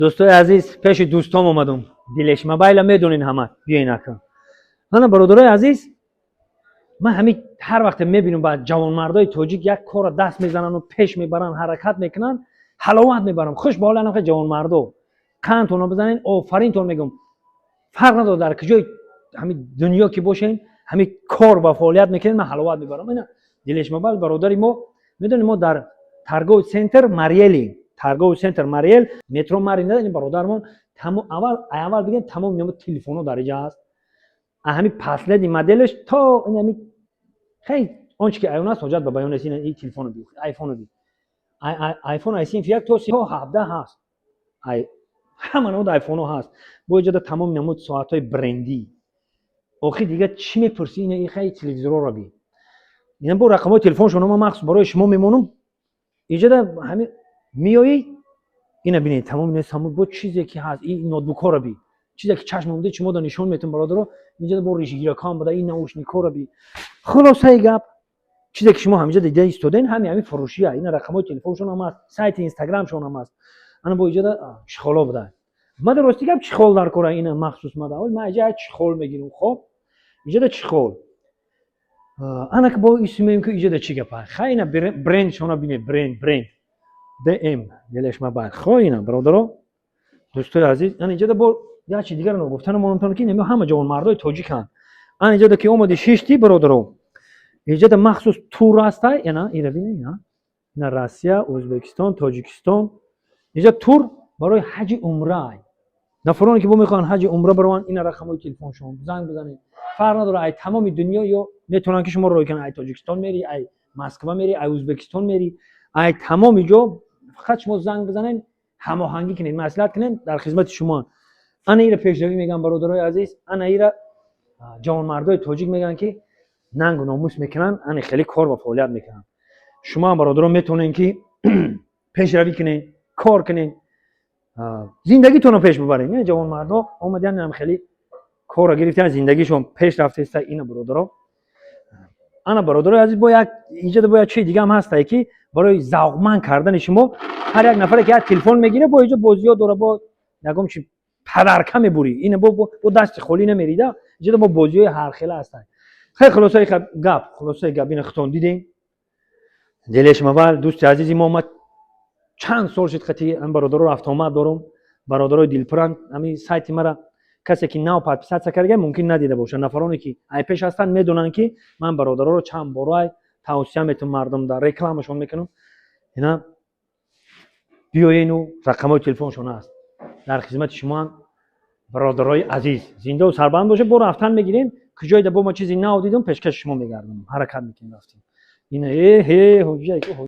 Дӯстои азиз, пеши дӯстом омадум. Дилеш Мобайла медонин ҳама. Биёин ака. Ана, бародарои азиз, ман ҳамин ҳар вақте мебинам, ба ҷавонмардои тоҷик як корро даст мезанану пеш мебаранд, ҳаракат мекунанд, ҳаловат мебарам. Хуш ба ҳоли анақа ҷавонмардо. Қандтонро бизанен, офаринтон мегӯм. Фарқ надорад, дар куҷои ҳамин дунё ки бошен, ҳамин кор ва фаъолият мекунед, ман ҳаловат мебарам. Ина Дилеш Мобайл бародари мо, медонед, мо дар торговый центр Мариели, торговый центр Мариел, метро Марина. Ин бародармон аввал аввал бигем, тамоми намуд телефонҳо дар иҷа ҳаст, ҳамин последний моделаш то ин ҳамин хеле он чи ки айён аст, ҳоҷат ба баён нест. Ин телефоно би, айфоно би, айфон ай синфи 1 то 17 ҳаст, ҳама намуд айфонҳо ҳаст. Бо иҷода тамоми намуд соатҳои брендӣ. Охи, дига чӣ мепурсӣ? Ина и хеле телевизорҳоро би, ина бо рақамҳои телефоншон ман махсус барои шумо мемонам. Иҷода ҳамин меоӣ, ина бинед, тамоми бо чизе ки ҳаст, ин ноутбукҳоро би, чизе ки чашм омда, шумо да нишон метавон. Бародаро, инҷода бо ришгиракҳоам буда, ин наушникҳоро би. Хулосаи гап, чизе ки шумо ҳаминҷа дида истоден, ҳамин фурӯшия. Ина рақамҳои телефоншон ҳам ҳаст, сайти инстаграмшон ҳам ҳаст. Ана бо иҷода чехоло буда. Мада рости гап, чехол дар кора, ина махсус мада ман иҷа чехол мегирам. Хоб, иҷода чехол. Ана ки бо исмем, ки иҷода чӣ гапа. Хай, ина брендшона бинед, бренд, бренд дм Делеш Мобайл. Хо, ина, бародаро, дӯстои азиз, ана иҷода бо як чи дигар гуфтан монам, ки ҳама ҷавонмардои тоҷиканд. Ана иҷода ки омади шишти, бародаро, иҷода махсус тур ҳастай. Ина ира бинед, ина Россия, Ӯзбекистон, Тоҷикистон. Иҷа тур барои ҳаҷи умра. Нафароне ки бо мехоҳанд ҳаҷи умра барованд, ина рақамҳои телефоншон, занг бизанед. Фарқ надорад, ай тамоми дунё ё метавонанд ки шумо рой кунанд. Ай Тоҷикистон мери, ай Москва мери, ай Ӯзбекистон мери, ай тамоми ҷо, фақат шумо занг бизанед, ҳамоҳангӣ кунед, маслиҳат кунед, дар хизмати шумо. Ана ира пешравӣ мегӯям, бародарои азиз, ана ира ҷавонмардои тоҷик мегӯянд, ки нангу номус мекунанд, ана хеле кор ва фаъолият мекунанд. Шумо ҳам, бародарон, метавонед ки пешравӣ кунед, кор кунед, зиндагитонро пеш бибаред. Ина ҷавонмардо омадиан, ам хеле корро гирифтан, зиндагишон пеш рафтеста. Ина, бародаро, ана, бародарои азиз, бо як иҷода бо як чизи дига ҳам ҳастае, ки барои завқманд кардани шумо, ҳар як нафаре ки як телефон мегирад, бо иҷо бозиҳо дора, бо ягон чи подарка мебурӣ. Ина бо дасти холӣ намерида, иҷода бо бозиҳои ҳархела ҳастанд. Хеле хулосаи гап, ина худтон дидем. Делеш Мобайл, дӯсти азизи мо, ма чанд сол шуд қати ам бародаро рафтуомад дорум. Бародарои дилпуранд. Ҳамин сайти мара касе ки нав подписаться карда, мумкин надида бошад. Нафароне ки ай пеш ҳастанд, медонанд, ки ман бародароро чанд бора тавсия метавам, мардум дар рекламашон мекунам. Ина биёену рақамҳои телефоншон аст, дар хизмати шумоанд. Бародарои азиз, зиндаву сарбаланд бошед. Бо рафтан мегирем. Куҷоида бо ма чизи нав дидум, пешкаши шумо мегардонам. Ҳаракат мекунем, рафтем. Ина эҳе ҳоҷия.